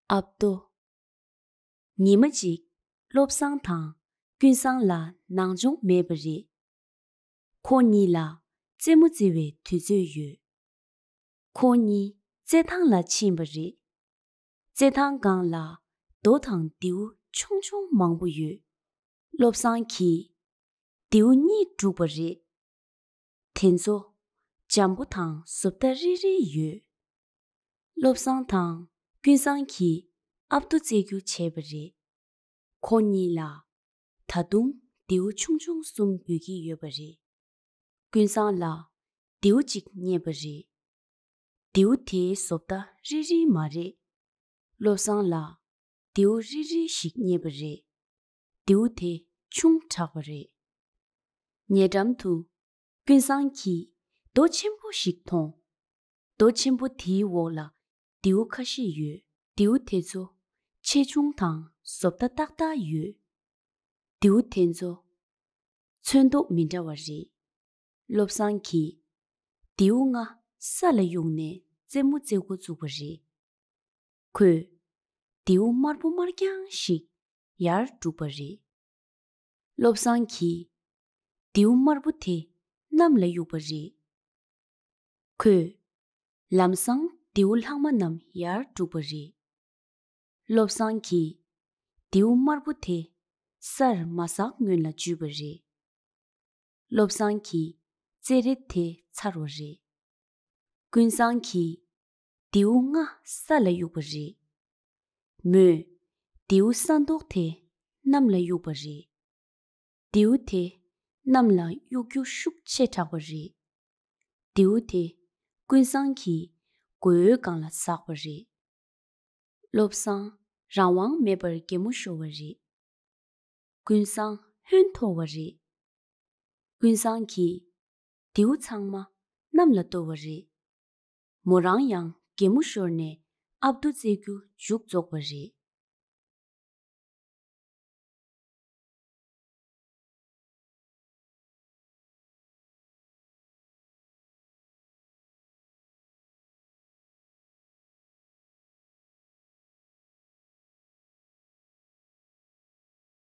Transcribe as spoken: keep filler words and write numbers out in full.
ཨབ་ཏོ། ཉི་མ་གཅིག་བློ་བཟང་དང་ཀུན་བཟང་ལ་ནང་སྦྱོང་མེད་པ་རེད། ཁོ་གཉིས་ལ་རྩེད་མོ་རྩེ་བའི་དུས་ཚོད་ཡོད། ཁོ་གཉིས་རྩེད་ཐང་ལ་ཕྱིན་པ་རེད། རྩེད་ཐང་སྒང་ལ་རྡོ་དང་རྡེའུ་ཆུང་ཆུང་མང་པོ་ཡོད། བློ་བཟང་གིས་རྡེའུ་གཉིས་སྒྲུག་པ་རེད། དེ་ཚོ་འཇམ་པོ་དང་བཟོ་ལྟ་རིལ་རིལ་ཡོད། བློ་བཟང་དང་ཀུན་བཟང་གིས་ཨབ་ཏོ་རྩེད་རྒྱུ་བྱས་པ་རེད། ཁོ་གཉིས་ལ་ད་དུང་རྡེའུ་ཆུང་ཆུང་གསུམ་འབུད་ཀྱི་ཡོད་པ་རེད། ཀུན་བཟང་ལ་རྡེའུ་གཅིག་རྙེད་པ་རེད། རྡེའུ་དེའི་བཟོ་ལྟ་རིལ་རིལ་མ་རེད། བློ་བཟང་ལ་རྡེའུ་རིལ་རིལ་ཞིག་རྙེད་པ་རེད། རྡེའུ་དེ་ཆུང་དྲགས་པ་རེད། ཉེ་འགྲམ་དུ་ཀུན་བཟང་གིས་རྡོ་ཆེན་པོ་ཞིག་མཐོང་། རྡོ་ཆེན་པོ་དེའི་འོག་ལ་རྡེའུ་ཁ་ཤས་ཡོད། རྡེའུ་དེ་ཚོ་ཆེ་ཆུང་དང་བཟོ་ལྟ་ཏག་ཏག་ཡོད། རྡེའུ་དེ་ཚོ་ཚོན་མདོག་མི་འདྲ་བ་རེད། བློ་བཟང་གིས་རྡེའུ་ལྔ་ས་ལ་གཡུགས་ནས་རྩེད་མོ་རྩེ་འགོ་བཙུགས་པ་རེད། ཁོས་རྡེའུ་དམར་པོ་དམར་རྐྱང་ཞིག་ཡར་སྒྲུག་པ་རེད། བློ་བཟང་གིས་རྡེའུ་དམར་པོ་དེ་གནམ་ལ་གཡུགས་པ་རེད། ཁོས་ལམ་སང་རྡེའུ་ལྷག་མ་རྣམས་ཡར་སྒྲུག་པ་རེད། བློ་བཟང་གིས་རྡེའུ་དམར་པོ་དེ་སར་མ་ཟག་སྔོན་ལ་འཇུས་པ་རེད། བློ་བཟང་གིས་རྩེད་རེས་དེ་ཚར་བ་རེད། ཀུན་བཟང་གིས་རྡེའུ་ལྔ་ས་ལ་གཡུགས་པ་རེད། མོས་རྡེའུ་ས་མདོག་དེ་གནམ་ལ་གཡུགས་པ་རེད། རྡེའུ་དེ་གནམ་ལ་གཡུག་རྒྱུ་ཤུགས་ཆེ་དྲགས་པ་རེད། རྡེའུ་དེ་ཀུན་བཟང་གི་མགོ་བོའི་སྒང་ལ་ཟགས་པ་རེད། བློ་བཟང་རང་དབང་མེད་པར་གད་མོ་ཤོར་བ་རེད། ཀུན་བཟང་ཧོན་འཐོར་བ་རེད། ཀུན་བཟང་གིས་རྡེའུ་ཚང་མ་གནམ་ལ་གཏོར་བ་རེད། མོ་རང་ཡང་གད་མོ་ཤོར་ནས་ཨབ་ཏོ་རྩེད་རྒྱུ་མཇུག་རྫོགས་པ་རེད།